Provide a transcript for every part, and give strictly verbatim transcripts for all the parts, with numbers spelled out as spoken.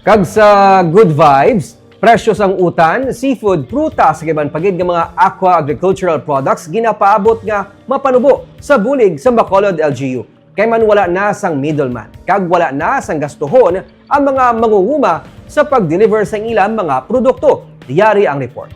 Kag sa good vibes, presyo sang utan, seafood, prutas, kag iban pa gid nga mga aqua agricultural products ginapaabot nga mapanubo sa bulig sa Bacolod L G U. Kay man wala na sang middleman, kag wala na sang gastuhon ang mga mangunguma sa pag-deliver sang ilang mga produkto. Yari ang report.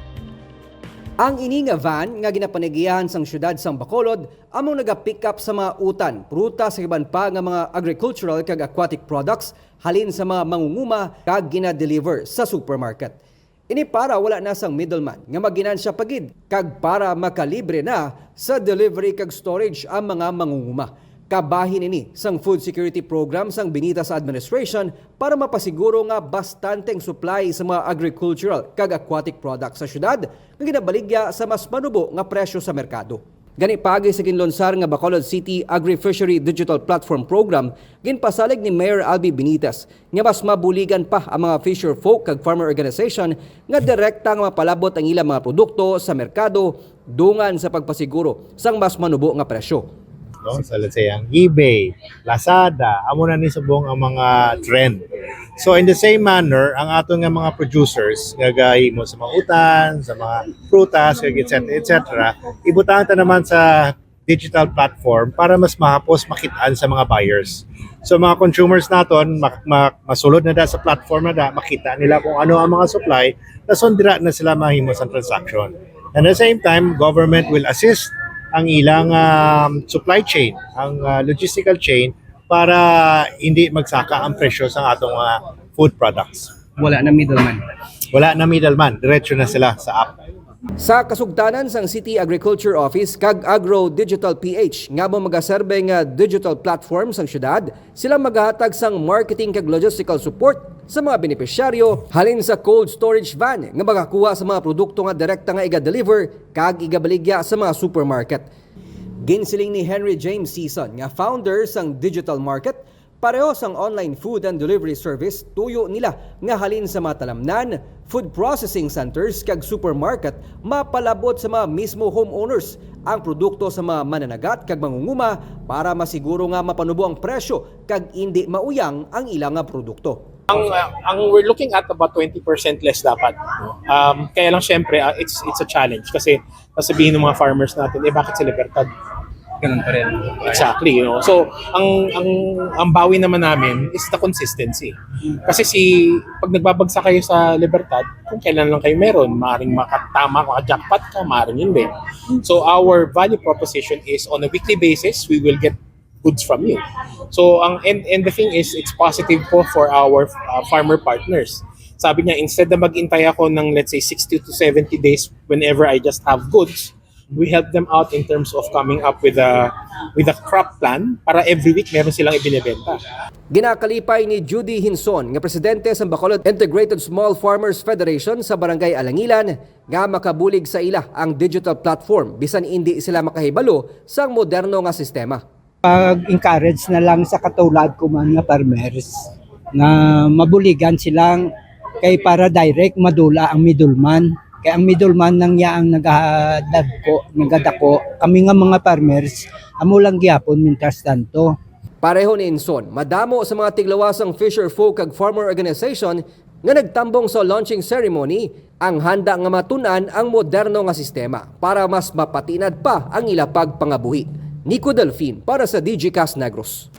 Ang ini nga van nga ginapanigiyahan sang siyudad sang Bacolod amo naga-pick up sa mga utan, prutas, kag iban pa nga mga agricultural kag aquatic products halin sa mga mangunguma kag gina-deliver sa supermarket. Ini para wala na sang middleman nga magginansya pa gid kag para makalibre na sa delivery kag storage ang mga mangunguma. Kabahin ini sang food security program sang Benitez administration para mapasiguro nga bastante ang supply sa mga agricultural kag aquatic products sa siyudad nga ginabaligya sa mas manubo nga presyo sa merkado. Gani, paagi sa ginlunsar nga Bacolod City Agri-Fishery Digital Platform Program, ginpasalig ni Mayor Albee Benitez nga mas mabuligan pa ang mga fisher folk kag farmer organization nga direkta nga mapalabot ang ilang mga produkto sa merkado dungan sa pagpasiguro sang mas manubo nga presyo. No? So let's say ang eBay, Lazada, amo na ni subong ang mga trend. So in the same manner, ang aton nga mga producers nga gahimo sa mga utan, sa mga prutas, kag et cetera, et cetera, ibutang ta naman sa digital platform para mas mahapos makitaan sa mga buyers. So mga consumers naton ma- ma- masulod na da sa platform na da, makita nila kung ano ang mga supply, dason dira na sila mahimo sa transaction. And at the same time, government will assist ang ilang um, supply chain, ang uh, logistical chain para hindi magsaka ang presyo sa atong uh, food products. Wala na middleman. Wala na middleman, diretso na sila sa app. Sa kasugtanan sang City Agriculture Office kag Agro Digital P H nga amo magaserbe nga digital platform sang siyudad, sila magahatag sang marketing kag logistical support sa mga benepisyaryo halin sa cold storage van nga magakuha sa mga produkto nga direkta nga iga-deliver kag igabaligya sa mga supermarket. Ginsiling ni Henry James Season nga founder sang digital market, pareho sang online food and delivery service, tuyo nila nga halin sa mga talamnan, food processing centers, kag supermarket, mapalabot sa mga mismo homeowners ang produkto sa mga mananagat kag mangunguma para masiguro nga mapanubo ang presyo kag indi mauyang ang ila nga produkto. Ang, uh, ang we're looking at about twenty percent less dapat, no? Um, kaya lang, syempre, uh, it's it's a challenge kasi sasabihin ng mga farmers natin, "Eh, bakit sa Libertad?" Ganun pa rin. Exactly, you know. So, ang ang ang bawi naman namin is the consistency. Kasi si pag nagbabagsak kayo sa Libertad, kung kailan lang kayo meron, maaring makatama, maka-jackpot ka, maaring hindi. So our value proposition is on a weekly basis, we will get goods from you. So ang and and the thing is, it's positive po for our uh, farmer partners. Sabi niya, instead na maghintay ako ng, let's say, sixty to seventy days whenever I just have goods, we help them out in terms of coming up with a with a crop plan para every week meron silang ibinebenta. Ginakalipay ni Judy Hinson nga presidente sa Bacolod Integrated Small Farmers Federation sa Barangay Alangilan nga makabulig sa ila ang digital platform bisan indi sila makahibalo sang moderno nga sistema. Pag-encourage na lang sa katulad ko man nga farmers nga mabuligan silang kay para direct madula ang middleman. Kay ang middleman nang iya ang nagadagko, nagadako. Kami nga mga farmers, amo lang gyapon mintras tanto. Pareho ni Inson, madamo sa mga tiglawas sang Fisher Folk kag Farmer Organization nga nagtambong sa launching ceremony ang handa nga matun-an ang moderno nga sistema para mas mapatinad pa ang ila pagpangabuhi. Nico Delfin para sa D G Cast Negros.